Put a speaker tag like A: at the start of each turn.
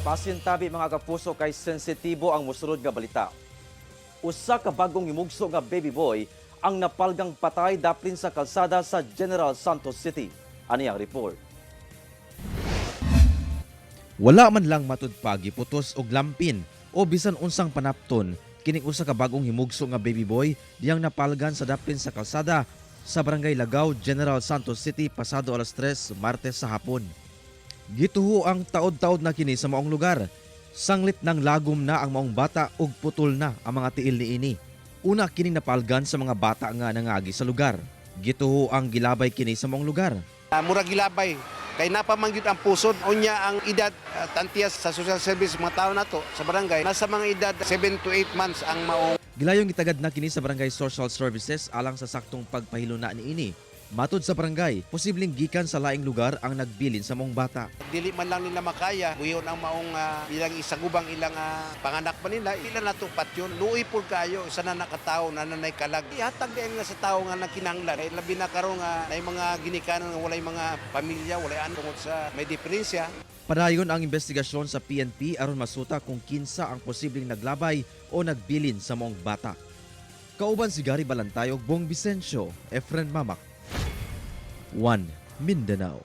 A: Pasintabi, mga kapuso, kay sensitibo ang musunod nga balita. Usa ka bagong himugso nga baby boy ang napalgang patay daplin sa kalsada sa General Santos City. Ani ang report.
B: Wala man lang matud pa giputos og lampin o bisan unsang panapton kining usa ka bagong himugso nga baby boy diyang napalgan sa daplin sa kalsada sa Barangay Lagaw, General Santos City pasado alas 3 Martes sa hapon. Gituho ang taod-taod na kini sa maong lugar. Sanglit ng lagom na ang maong bata ug putol na ang mga tiil niini. Una kining napalgan sa mga bata nga nangagi sa lugar. Gituho ang gilabay kini sa maong lugar.
C: Murag gilabay kay napamangyud ang pusod. Unya ang edad, tantiya sa social service, mga tao nato sa barangay, nasa mga edad 7 to 8 months ang maong
B: Gilayong gitagad na kini sa Barangay Social Services alang sa saktong pagpahiluna niini. Matod sa barangay, posibleng gikan sa laing lugar ang nagbilin sa maong bata.
C: Dili man lang nila makaya buyon ang maong ilang isagubang ilang panganak pa nila, ila nato patyon. Luoy pud kayo isa na nakatawo na nanay kalag. Ihatag din nga sa tawo nga nagkinahanglan, kay labi na karon nga nay mga ginikanan nga walay mga pamilya, walay ano tungod sa may diferensya.
B: Padayon ang investigasyon sa PNP aron masuta kung kinsa ang posibleng naglabay o nagbilin sa maong bata. Kauban si Gary Balantay ug Bong Vicencio, Efren Mamak. 1 Mindanao.